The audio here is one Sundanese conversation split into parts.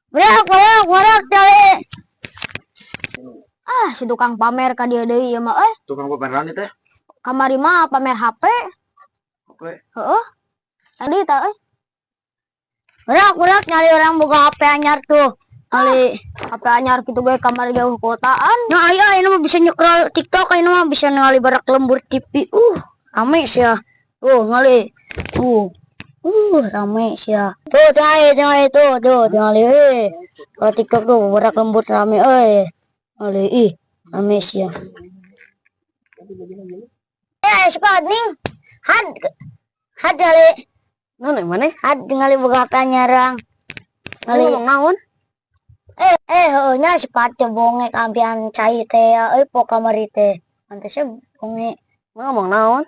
Berak, berak, berak, cari. Ah, si tukang pamer ka dieu deui ieu mah euy. Tukang pameran itu teh. Kamari mah pamer HP. Oke. Heeh. Tadi tah euy. Berak, berak nyari orang boga HP anyar tuh. Kali HP anyar kitu ge kamari jauh kotaan. Nah, aya ini mah bisa nyekrol TikTok, ini mah bisa ngali barak lembur TV. Rame sih ya. Tuh, ngali. Tuh. Rame sih ya. Tuh, tinggal, tinggal tuh, tuh, tinggal eh. Kalau TikTok tuh barak lembur rame euy. Ngali ih, rame sih ya. Eh, suka ning. Had had ngali. Naon maneh? Had ngali boga HP anyar. Ngali Ngomong naon? Eh, eh, heueuh nya si Pat teh bonge kampian cai teh ya euy po kamari teh. Pantesnya bonge. Ngomong naon?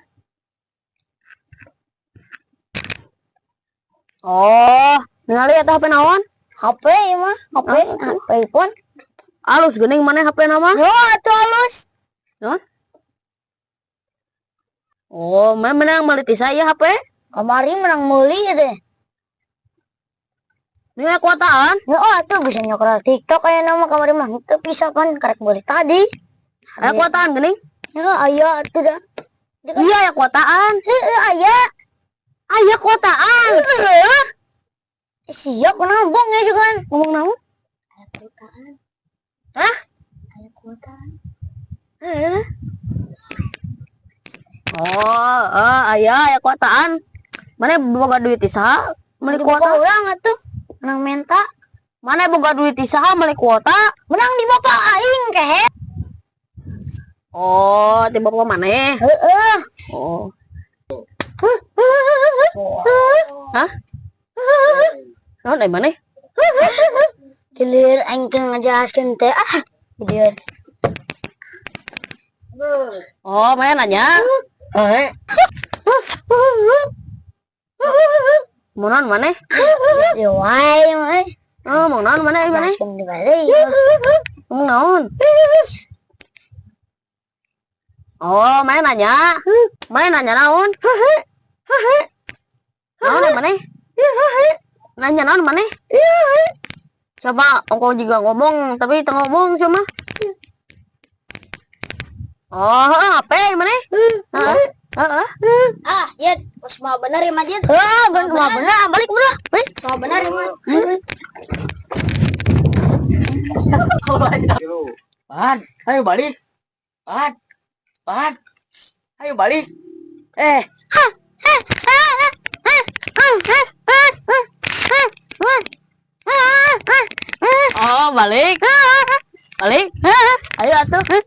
Oh, ningali eta HP naon? HP ieu mah, HP, HP iPhone. Alus geuning maneh HP na mah. Yo atuh alus. Naon? Oh, maneh menang meuli ti saya HP? Kamari menang meuli teh. Ningali kuotaan? Yo atuh bisa nyokrol TikTok aya nama kamari mah henteu bisa pan karek meuli tadi. Aya kuotaan geuning? Ya aya atuh dah. Iya aya kuotaan. Heeh aya. Aya kuotaan. Heeh. Sia kunaon bonge sugan. Ngomong naon? Aya kuotaan. Hah? Aya kuotaan. Eh. Oh, aya aya kuotaan. Maneh boga duit ti saha meuli Di bapak kuota? urang atuh. Menang menta. Maneh boga duit ti saha meuli kuota? Menang di bapak aing kehe. Oh, ti bapak maneh. Heeh. Oh. Hah? Naon ai maneh? Gilir aing teu ngajelaskeun teh ah. Gilir. Oh, maneh nanya? Eh, Mau naon maneh? Ya wae mah. Oh, mau naon maneh ai maneh? Jelaskeun di balik. Ngomong naon? Oh, maneh nanya? Maneh nanya naon? Naon ai maneh? Nanya naon maneh? Coba ongko juga ngomong, tapi teu ngomong cuma. Oh, heeh, HP maneh? Heeh. Heeh. Ah, ya, geus mah bener ya mah Jin. Heeh, bener mah bener, balik bener. Balik. Mah bener ya mah. Pan, ayo balik. Pan, Pan, ayo balik. Eh. Oh, balik. Balik. Ayo atuh.